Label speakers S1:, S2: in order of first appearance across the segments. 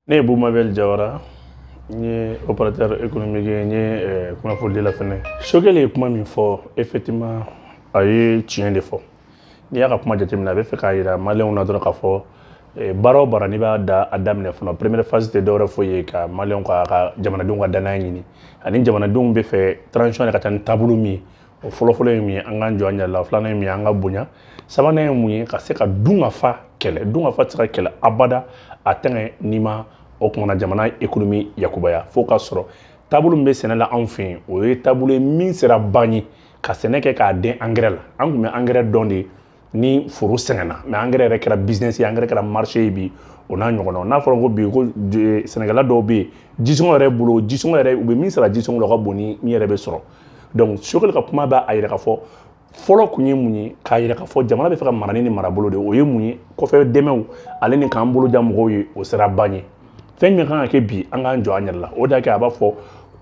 S1: Ne ye Bumabel Jawara, n ye opérateur économique ye, n ye kunnafonidila fɛnɛ. Choguel ye kuma min fɔ, effectivement, a ye tiɲɛ de fɔ. N'i y'a ka kuma jateminɛ, a bɛ fɛ k'a yira maliyɛnw na dɔrɔn k'a fɔ baara o baara, n'i b'a da a daminɛ fɔlɔ, première phase tɛ dɔwɛrɛ foyi ye ka maliyɛnw ka jamanadenw ka danaya ɲini, ani jamanadenw bɛ fɛ transition yɛrɛ ka taa ni taabolo min ye. O fɔlɔfɔlɔ ye min ye, an k'an jɔ an yɛrɛ la. Filanan ye min ye, an ka bonya. Sabanan ye mun ye? Ka se ka dun ka fa kɛlɛ. Dun ka fa tɛ se ka kɛlɛ abada a tɛŋɛ n'i ma o kumana jamana économie yakubaya. Fo ka sɔrɔ taabolo min bɛ sɛnɛ la anw fɛ yen, o ye taabolo ye min sera ban ye ka sɛnɛ kɛ k'a den engrais la. An tun bɛ engrais dɔn de ni foro sɛgɛnna, mais engrais yɛrɛ kɛra business ye, engrais kɛra marché ye bi, o n'a ɲɔgɔnnaw. N'a fɔra ko bi ko sɛnɛkɛla dɔw bɛ yen, jisɔngɔ yɛrɛ bolo, jisɔngɔ yɛrɛ, u bɛ min sara jisɔngɔ la, o ka bon ni min yɛrɛ bɛ sɔrɔ. Donc Choguel ka kuma b'a yira k'a fɔ fɔlɔ kun ye mun ye, k'a yira k'a fɔ jamana bɛ fɛ ka mara ni marabolo de. O ye mun ye? Kɔfɛ dɛmɛw ale ni k'an bolo ja mɔgɔw ye, o sera ban ye. Fɛn min kan ka kɛ bi, an k'an jɔ an yɛrɛ la. O de y'a kɛ a b'a fɔ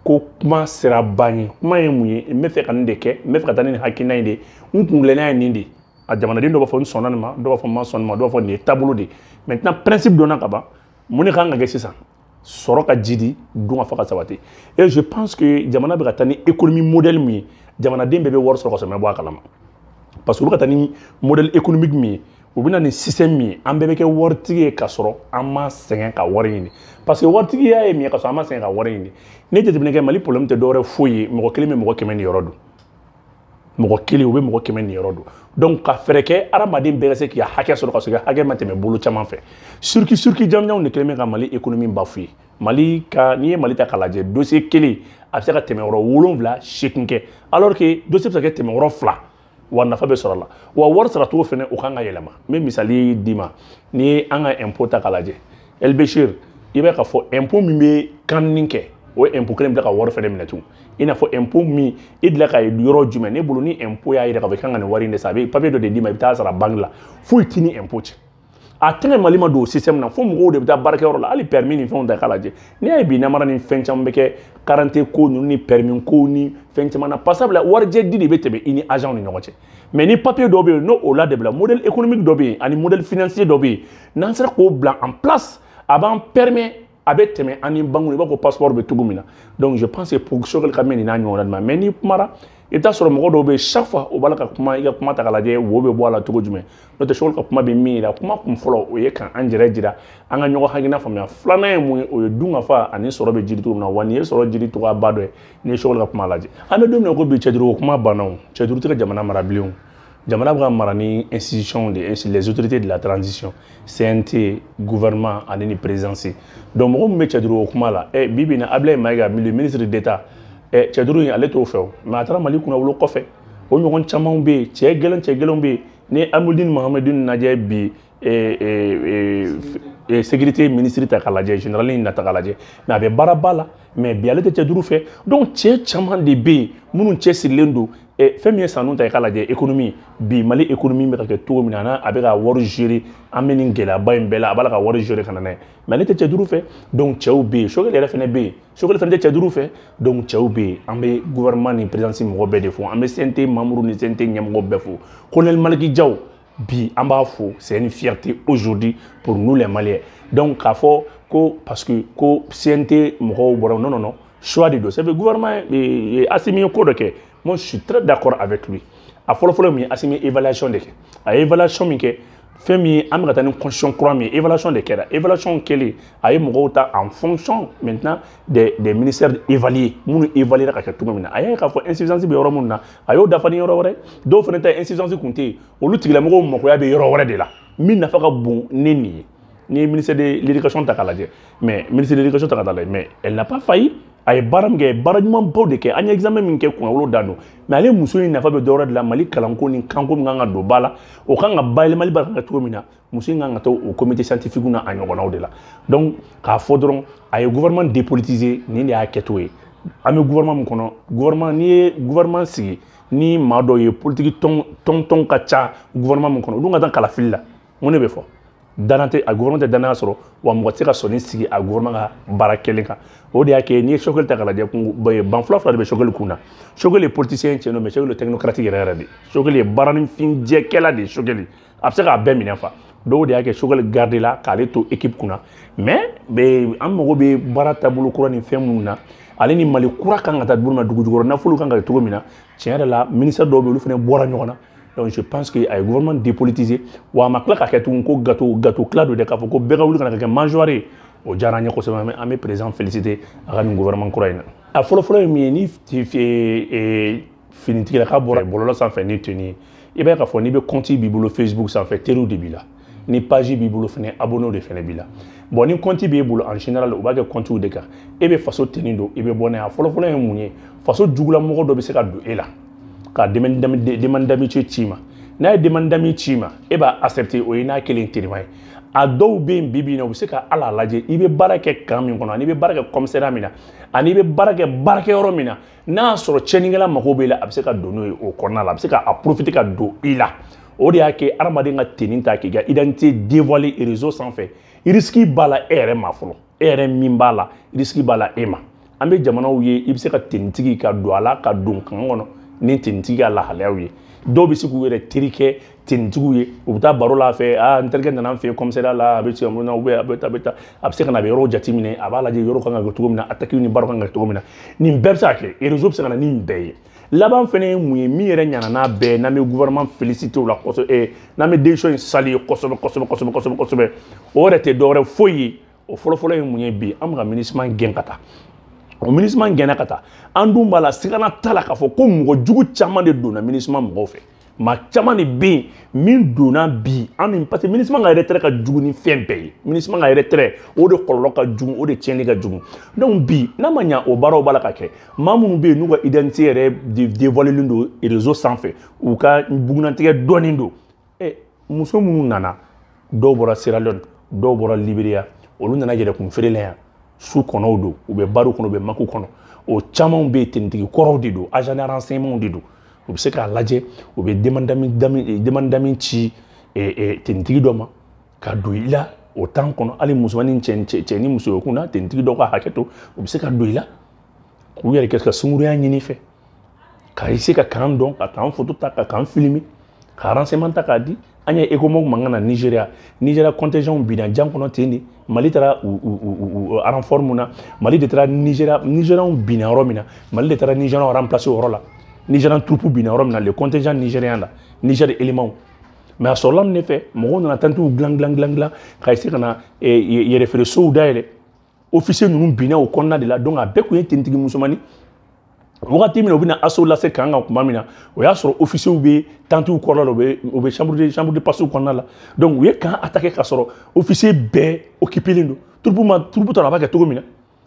S1: ko kuma sera ban ye. Kuma ye mun ye? N bɛ fɛ ka nin de kɛ, n bɛ fɛ ka taa ni nin hakilina in de ye, n kungilenna ye nin de. A jamanaden dɔw b'a fɔ n sɔnna nin ma, dɔw b'a fɔ n ma sɔn nin ma, dɔw b'a fɔ nin ye taabolo de ye. Maintenant, principe dɔnna ka ban, mun de kan ka kɛ sisan? Sɔrɔ ka jidi, dun ka fa ka sabati. Et je pense que jamana bɛ ka taa ni économie modèle min ye, jamanaden bɛɛ bɛ wari sɔrɔ ka sɔrɔ ma bɔ a kalama, parce que u bɛ ka taa ni modèle économique min ye, u bɛ na ni système min ye, an bɛɛ bɛ kɛ waritigi ye ka sɔrɔ an ma sɛgɛn ka wari ɲini. Parce que waritigiya ye min ye ka sɔrɔ an ma sɛgɛn ka wari ɲini? Ni jateminɛ kɛ, Mali problème tɛ dɔwɛrɛ foyi ye, mɔgɔ kelen bɛ mɔgɔ 100 ni yɔrɔ don, mɔgɔ kelen u bɛ mɔgɔ 100 ni yɔrɔ don. Donc ka fɛɛrɛ kɛ hadamaden bɛɛ ka se k'i ka hakɛ sɔrɔ ka sɔrɔ i ka hakɛ ma tɛmɛ bolo caman fɛ. Circuit circuit jamanjanw de kɛlen bɛ ka Mali économie bafouer. Mali ka, n'i ye Mali ta k'a lajɛ, dossier kelen a bɛ se ka tɛmɛ yɔrɔ 7, 8 kɛ, alors que dossier bɛ se ka kɛ tɛmɛ yɔrɔ 2, wa nafa bɛ sɔrɔ a la. Wa wari saracogo fɛnɛ, o kan ka yɛlɛma. N bɛ misali d'i ma. N'i ye an ka impôt ta k'a lajɛ, El Bechir, i bɛ k'a fɔ impôt min bɛ kanni kɛ, o ye impôt kelen bila ka wari fɛnɛ minɛ tugun. I n'a fɔ impôt min i delila ka ye yɔrɔ jumɛn? Ne bolo, ni impôt y'a yira k'a fɔ i kan ka nin wari in de sara, a bɛ papier dɔ de d'i ma, i bɛ taa sara banque la. Foyi t'i ni impôt cɛ. A tɛgɛ Mali ma don o système na fo mɔgɔw de bɛ taa baarakɛyɔrɔ la. Hali permis ni fɛnw ta k'a lajɛ, n'i y'a ye bi namara ni fɛn caman bɛ kɛ, karante ko ninnu ni permis ko ni fɛn caman na, pasabula warijɛ di de bɛ tɛmɛ i ni agent ni ɲɔgɔn cɛ. Mais ni papier dɔ bɛ yen, n'o o la de bila, modèle économique dɔ bɛ yen ani modèle financier dɔ bɛ yen, n'an sera k'o bila en place, a b'an permet a bɛ tɛmɛ an ni banque, i b'a fɔ passeport bɛ cogo min na. Donc je pense que pour Choguel ka mɛn nin n'a ɲɔgɔnna ma. Mais n'i kumara, i bɛ taa sɔrɔ mɔgɔ dɔw bɛ yen, chaque fois u b'a la ka kuma. I ka kuma ta k'a lajɛ, wo bɛ bɔ a la cogo jumɛn? N'o tɛ, Choguel ka kuma bɛ min yira, kuma kun fɔlɔ, o ye k'an yɛrɛ jira, an ka ɲɔgɔn hakilina faamuya. Filanan ye mun ye? O ye dun ka fa ani sɔrɔ bɛ jiri cogo min na. Wa nin ye sɔrɔ jiri cogoyaba dɔ ye. N'i ye Choguel ka kuma lajɛ, an bɛ don min na ko bi, cɛjuru ko kuma banna. O cɛjuru tɛ ka jamana mara bilen. O jamana bɛ ka mara ni institution de, les autorités de la transition, CNT, gouvernement ani ni présidence. Donc mɔgɔ min bɛ cɛjuru ko kuma la, bi bi in na, Ablaye Maïga, le ministre d'État, cɛjuru in ale t'o fɛ o, mais a taara Mali kunnawolo kɔfɛ. O ɲɔgɔn caman bɛ yen, cɛ gɛlɛn, cɛ gɛlɛnw bɛ yen. Ni Amudini Mahamudini lajɛ bi, sécurité ministre ta k'a lajɛ, général in na ta k'a lajɛ, mais a bɛ baaraba la, mais bi ale tɛ cɛjuru fɛ. Donc cɛ caman de bɛ yen minnu cɛsirilen don. Fɛn min ye sanu ta ye k'a lajɛ, économie bi, Mali économie bɛ ka kɛ cogo min na, n'a a bɛ ka wari gérer, an bɛ nin gɛlɛyaba in bɛɛ la, a b'a la ka wari gérer ka na n'a ye, mais ale tɛ cɛjuru fɛ. Donc cɛw bɛ yen, Choguel yɛrɛ fɛnɛ bɛ yen, Choguel fɛnɛ tɛ cɛjuru fɛ. Donc cɛw bɛ yen. An bɛ gouvernement ni présidence mɔgɔ bɛɛ de fo, an bɛ CNT membre ni CNT ɲɛmɔgɔ bɛɛ fo. Colonel Malick Diaw bi, an b'a fo, c'est une fierté aujourd'hui pour nous les Maliens. Donc k'a fɔ ko parce que ko CNT mɔgɔw bɔra, non, non, non, choix de don. C'est que gouvernement Assimi ye ko dɔ kɛ, moi je suis très d'accord avec lui. A fɔlɔ-fɔlɔ min ye, Assimi ye évaluation de kɛ. A ye évaluation min kɛ, fɛn min ye, an bɛ ka taa ni constitution kura min ye, évaluation de kɛra. Évaluation kɛlen, a ye mɔgɔw ta en fonction maintenant des ministères évalués, minnu évaluera ka kɛ cogo min na. A y'a ye k'a fɔ insuffisance bɛ yɔrɔ minnu na, a y'o dafa ni yɔrɔ wɛrɛ. Dɔw fana ta insuffisance kun tɛ yen, olu tigilamɔgɔw makoya bɛ yɔrɔ wɛrɛ de la min nafa ka bon ni nin ye. N'i ye ministère de l'Éducation ta k'a lajɛ, mais ministère de l'Éducation ta k'a lajɛ, mais elle n'a pas failli. A ye baara min kɛ, baara ɲumanbaw de kɛ. An ye examen min kɛ, kunnawolo dan don, mais ale muso in nafa bɛ dɔwɛrɛ de la. Mali kalanko ni kanko min kan ka don ba la, o kan ka bayɛlɛmali baara kan ka cogo min na, muso in kan ka taa o comité scientifique na a ɲɔgɔnnaw de la. Donc k'a fɔ dɔrɔn a ye gouvernement dépolitiser, nin de y'a kɛcogo ye. An bɛ gouvernement min kɔnɔ, gouvernement, n'i ye gouvernement sigi ni maa dɔw ye, politique tɔn tɔn tɔn ka ca gouvernement min kɔnɔ, olu ka taa kalafili la, mun de bɛ fɔ? Danaya tɛ a gouvernement tɛ danaya sɔrɔ wa. Mɔgɔ tɛ se ka sɔnni sigi a gouvernement ka baara kelen kan. O de y'a kɛ n'i ye Choguel ta k'a lajɛ, kun ban fila fila de bɛ Choguel kun na. Choguel ye politicien tiɲɛ don, mais Choguel ye technocratique yɛrɛ yɛrɛ de. Choguel ye baaraninfinjɛkɛla de ye. Choguel a bɛ se k'a bɛɛ minɛ fa. Dɔw de y'a kɛ Choguel garde la k'ale to équipe kunna. Mais an mago bɛ baara taabolo kura ni fɛn minnu na, ale ni Mali kura kan ka taa bolo ma, dugu jukɔrɔ nafolo kan ka kɛ cogo min na, tiɲɛ yɛrɛ la, ministère dɔw bɛ yen, olu fana bɔra ɲɔgɔn na. Donc je pense que a ye gouvernement dépolitisé. Wa a ma tila ka kɛ tugun ko gâteau tila don dɛ, k'a fɔ ko bɛɛ ka wuli ka na kɛ mangeoire ye. O diyara an ye kosɛbɛ. An bɛ président féliciter a ka nin gouvernement kura in na. A fɔlɔ-fɔlɔ ye min ye, ni finitigilaka bɔra bɔlɔlɔ sanfɛ ni tenue ye, i b'a ye k'a fɔ n'i bɛ compte b'i bolo Facebook sanfɛ, teriw de b'i la. Ni page b'i bolo fɛnɛ, abonné de fɛnɛ b'i la. Bon, ni compte b'e bolo, en général u b'a kɛ compte de kan. E bɛ faso tenue don, i bɛ bɔ n'a ye. A fɔlɔ-fɔlɔ ye mun ye? Faso jugulamɔgɔ dɔ bɛ se ka don e la ka demande d'amitié ci ma. N'a ye demande d'amitié ci ma, e b'a accepter, o ye n'a kelen terima ye. A dɔw bɛ yen bi bi in na, u bɛ se ka ala lajɛ i bɛ baara kɛ camp min kɔnɔ, ani i bɛ baara kɛ commissariat min na, ani i bɛ baara kɛ baarakɛyɔrɔ min na. N'a y'a sɔrɔ tiɲɛnikɛla mago b'e la, a bɛ se ka don n'o ye o kɔnɔna la, a bɛ se ka a profiter ka don i la. O de y'a kɛ hadamaden ka tenue ta k'i ka identité dévoiler réseau sanfɛ, risque b'a la e yɛrɛ ma fɔlɔ. E yɛrɛ min b'a la, risque b'a la e ma. An bɛ jamanaw ye, i bɛ se ka tenue ka don a la, ka don camp kɔnɔ ni tenue ka lahalayaw ye. Dɔw bɛ se k'u yɛrɛ teri kɛ tenue ye, u bɛ taa baro la a fɛ. Aa, n terikɛ nana n fɛ yen commissariat la, a bɛ se ka mun na, ou bien a bɛ taa, a bɛ taa, a bɛ se ka na, a bɛ yɔrɔw jateminɛ, a b'a lajɛ yɔrɔ kan ka kɛ cogo min na, attaque ni baaraw kan ka kɛ cogo min na. Nin bɛɛ bɛ se ka kɛ, réseau bɛ se ka na ni nin bɛɛ ye. Laban fɛnɛ ye mun ye? Min yɛrɛ ɲana n'a bɛɛ, n'an bɛ gouvernement féliciter o la kosɛbɛ, n'an bɛ décision in saluer kosɛbɛ kosɛbɛ kosɛbɛ kosɛbɛ kosɛbɛ, o yɛrɛ tɛ dɔwɛrɛ foyi ye. O fɔlɔfɔlɔ ye mun ye? Bi an bɛ ka MINUSMA gɛn ka taa. O MINUSMA gɛnna ka taa, an dun b'a la, sigana t'a la k'a fɔ ko mɔgɔ jugu caman de donna MINUSMA mɔgɔw fɛ. Maa caman de bɛ yen min donna bi an ni, parce que MINUSMA ka retrait ka jugu ni fɛn bɛɛ ye. MINUSMA ka retrait, o de kɔlɔlɔ ka jugu, o de tiɲɛni ka jugu. Donc bi, n'a ma ɲa o baaraw b'a la ka kɛ, maa minnu bɛ yen n'u ka identité yɛrɛ dévoilé don réseau sanfɛ, u ka bugunnatigɛ dɔɔnin don. Ɛ, muso minnu nana, dɔw bɔra Sierra Leone, dɔw bɔra Libéria, olu nana yɛrɛkun feere la yan. Su kɔnɔw don, u bɛ bariw kɔnɔ, u bɛ makiw kɔnɔ. O caman bɛ yen, tenue tigi kɔrɔw de don, agent de renseignement de don. U bɛ se k'a lajɛ, u bɛ demande d'ami ci tenue tigi dɔ ma ka don i la o temps kɔnɔ. Hali musomanin, cɛ ni muso ye kunna, tenue tigi dɔw ka hakɛ to, u bɛ se ka don i la k'u yɛrɛ kɛ ka sunkuruya ɲini fɛ, ka essayer ka camp dɔn, ka camp photo ta, ka camp filmer, ka renseignement ta k'a di. An ye ECOMOG mankan na Nigéria, Nigéria contingent binna jan kɔnɔ ten de. Mali taara u renfort mun na? Mali de taara Nigéria, Nigérianw binna yɔrɔ min na, Mali de taara Nigérianw remplacer o yɔrɔ la. Nigérian troupe binna yɔrɔ min na, le contingent nigérien la, Niger élément. Mais a sɔrɔla min de fɛ, mɔgɔw nana tantiw dilan dilan dilan dilan ka essayer ka na yɛrɛfeeresow dayɛlɛ. Officier ninnu binna o kɔnɔna de la. Donc a bɛɛ kun ye tenue tigi musomannin. Wagati min na u bɛna assaut lase camp kan tuma min na, o y'a sɔrɔ officiers bɛ tantiw kɔrɔla la, u bɛ chambre de passe kɔnɔna la. Donc u ye camp attaqué ka sɔrɔ officier bɛɛ occupé len don. Troupe ma, troupe t'a dɔn a b'a kɛ cogo min na.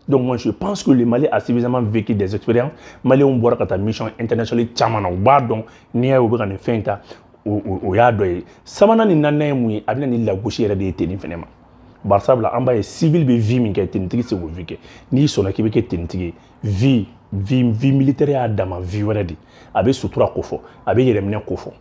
S1: Donc moi, je pense que le Mali a suffisamment vécu des expériences. Maliens bɔra ka taa mission internationale caman na, u b'a dɔn. N'i y'a ye u bɛ ka nin fɛn in ta, o y'a dɔ ye. Sabanan ni naaninan ye mun ye? A bɛ na ni lagosi yɛrɛ de ye tenue fɛnɛ ma. Barisabula an b'a ye, civil bɛ vie min kɛ, tenue tigi se k'o vie kɛ. N'i sɔnna k'i bɛ kɛ tenue tigi ye, vie militaire y'a dama vie wɛrɛ de. A bɛ sutura ko fɔ, a bɛ yɛrɛminɛ ko fɔ.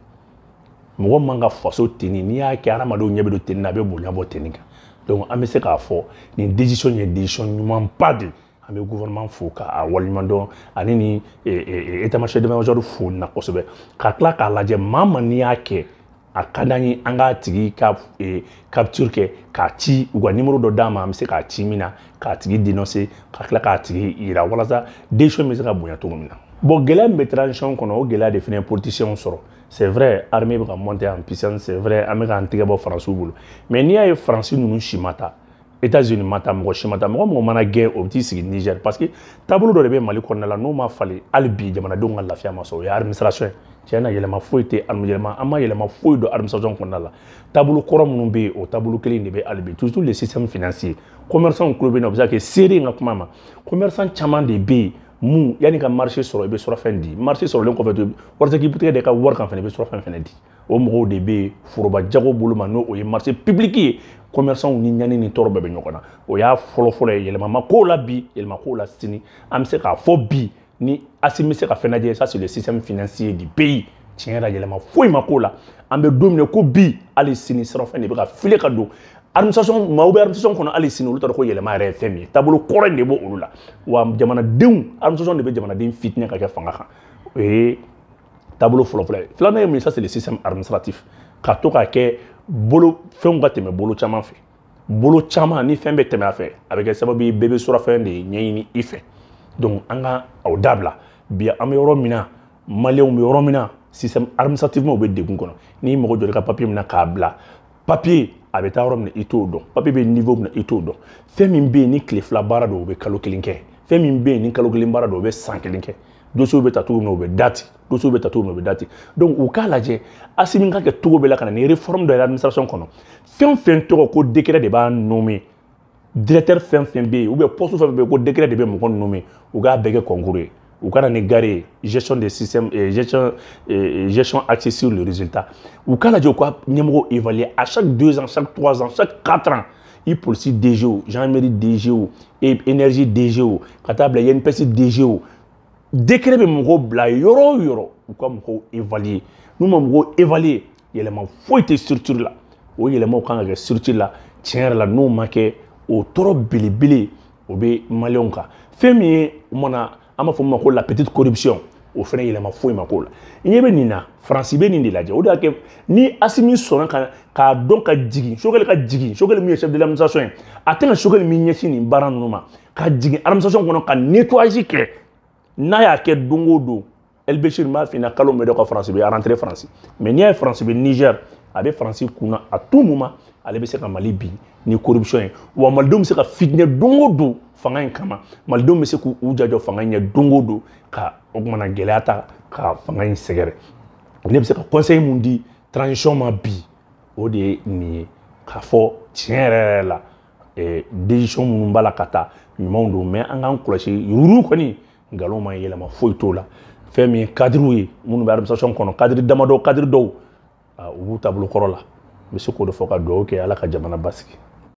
S1: Mɔgɔ man ka faso tenue, n'i y'a kɛ, hadamadenw ɲɛ bɛ don tenue na, a bɛ bonya bɔ tenue kan. Donc an bɛ se k'a fɔ nin décision ye décision ɲumanba de. An bɛ gouvernement fo k'a waleɲuman dɔn, ani ni état-major d'état-major fo nin na kosɛbɛ, ka tila k'a lajɛ maa ma n'i y'a kɛ, a ka d'an ye an k'a tigi ka capture kɛ k'a ci, u ka numéro dɔ d'an ma, an bɛ se k'a ci min na, k'a tigi dénoncer, ka tila k'a tigi yira, walasa décision bɛ se ka bonya cogo min na. Bon, gɛlɛya min bɛ transition kɔnɔ, o gɛlɛya de fana ye politiciens sɔrɔ. C'est vrai, armée bɛ ka monter en puissance, c'est vrai, an bɛ k'an tɛgɛ bɔ Faransiw bolo. Mais n'i y'a ye Faransi ninnu si ma taa, États-Unis ma taa, mɔgɔ si ma taa, mɔgɔ mɔgɔ mana gɛn, o bɛ t'i sigi Niger, parce que taabolo dɔ de bɛ Mali kɔnɔna la, n'o ma falen, hali bi jamanadenw ka lafiya ma sɔrɔ. O ye administration ye. Tiɲɛ na, yɛlɛma foyi tɛ yɛlɛma, an ma yɛlɛma foyi don administration kɔnɔna la. Taabolo kɔrɔ minnu bɛ yen, o taabolo kelen de bɛ hali bi. Toujours le système financier. Commerçant tulo bɛ na, o bɛ se ka kɛ seere in ka kuma ma. Commerçant caman de bɛ yen mun, yanni ka marché sɔrɔ, i bɛ surafɛn di. Marché sɔrɔlen kɔfɛ to, walasa k'i tɛgɛ de ka wari kan fɛnɛ, i bɛ surafɛn fɛnɛ di. O mɔgɔw de bɛ yen foroba jago bolo ma, n'o ye marché public ye. Commerçant ni ɲani ni tɔɔrɔ bɛɛ bɛ ɲɔgɔn na. O y'a fɔlɔ-fɔlɔ ye. Yɛlɛma ma k'o la bi, yɛlɛma k'o la sini. An bɛ se k'a fɔ bi, ni Assimi bɛ se ka fɛn lajɛ, ça c'est le système financier du pays. Tiɲɛ yɛrɛ, yɛlɛma foyi ma k'o la. An bɛ don min na ko bi, hali sini sirafɛn de bɛ ka file ka don administration. Maaw bɛ administration kɔnɔ hali sini, olu t'a dɔn ko yɛlɛma yɛrɛ ye fɛn min ye. Taabolo kɔrɔ in de b'o olu la. Wa jamanadenw, administration de bɛ jamanaden fitinɛ ka kɛ fanga kan. O ye taabolo fɔlɔ-fɔlɔ ye. Filanan ye mun ye? Ça c'est le système administratif, ka to k'a kɛ. Bolo fɛnw ka tɛmɛ bolo caman fɛ, bolo caman ni fɛn bɛ tɛmɛ a fɛ, a bɛ kɛ sababu ye bɛɛ bɛ surafɛn de ɲɛɲini i fɛ. Donc an ka o dabila. Bi an bɛ yɔrɔ min na, maliyɛnw bɛ yɔrɔ min na, système administrativement u bɛ degun kɔnɔ. N'i mago jɔra i ka papier min na k'a bila, papier a bɛ taa yɔrɔ min na i t'o dɔn, papier bɛ niveau min na i t'o dɔn. Fɛn min bɛ yen ni tile 2 baara don, o bɛ kalo 1 kɛ. Fɛn min bɛ yen ni kalo 1 baara don, o bɛ san 1 kɛ. Dossier bɛ ta cogo min na, o bɛ date. Dossier bɛ ta cogo min na, o bɛ date. Donc u k'a lajɛ, Assimi ka kɛ cogo bɛɛ la ka na ni réforme dɔ ye administration kɔnɔ. Fɛn o fɛn tɔgɔ ko décret de b'a nommer, directeur fɛn fɛn bɛ yen ou bien poste fɛn fɛn bɛ yen ko décret de bɛ mɔgɔ nommer, u k'a bɛɛ kɛ concours ye. U ka na ni gare ye, gestion des systèmes, gestion axée sur le résultat. U k'a lajɛ u ka ɲɛmɔgɔw évaluer à chaque 2 ans, chaque 3 ans, chaque 4 ans. I police DG o, gendarmerie DG o, énergie DG o, ka taa bila INPS DG o, décret bɛ mɔgɔw bila yɔrɔ o yɔrɔ, u ka mɔgɔw évaluer. N'u ma mɔgɔw évaluer, yɛlɛma foyi tɛ structure la. O yɛlɛmaw kan ka kɛ structure la. Tiɲɛ yɛrɛ la, n'o ma kɛ, o tɔɔrɔ belebele o bɛ maliyɛnw kan. Fɛn min ye o mana, an b'a fɔ min ma ko la petite corruption, o fana yɛlɛma foyi ma k'o la. I ɲɛ bɛ nin na, Faransi bɛ nin de lajɛ. O de y'a kɛ ni Assimi sɔnna k'a dɔn ka jigin, Choguel ka jigin, Choguel min ye chef de l'administration ye, a tɛna Choguel min ɲɛsin nin baara ninnu ma, ka jigin administration kɔnɔ ka nettoyage kɛ. N'a y'a kɛ don o don, El Béchir b'a f'i ɲɛna kalo min bɛ ka Faransi bɛ rentrer Faransi. Mais n'i y'a ye Faransi bɛ Niger, a bɛ Faransi kunna à tout moment, ale bɛ se ka Mali bin ni corruption ye. Wa malidenw bɛ se ka fitinɛ don o don fanga in kama, malidenw bɛ se k'u jajɔ fanga in ɲɛ don o don ka o kumana gɛlɛya ta ka fanga in sɛgɛrɛ. Ne bɛ se ka conseil mun di transition ma bi, o de ye nin ye, k'a fɔ tiɲɛ yɛrɛ yɛrɛ la, décision minnu b'a la ka taa ɲumanw don, mais an k'an kɔlɔsi yuruguyurugu kɔni, nkalon ma yɛlɛma foyi t'o la. Fɛn min ye cadre ye minnu bɛ administration kɔnɔ, cadre damadɔ, cadre dɔw u b'u taabolo kɔrɔ la. N bɛ se k'o de fɔ ka dugawu kɛ Ala ka jamana basigi.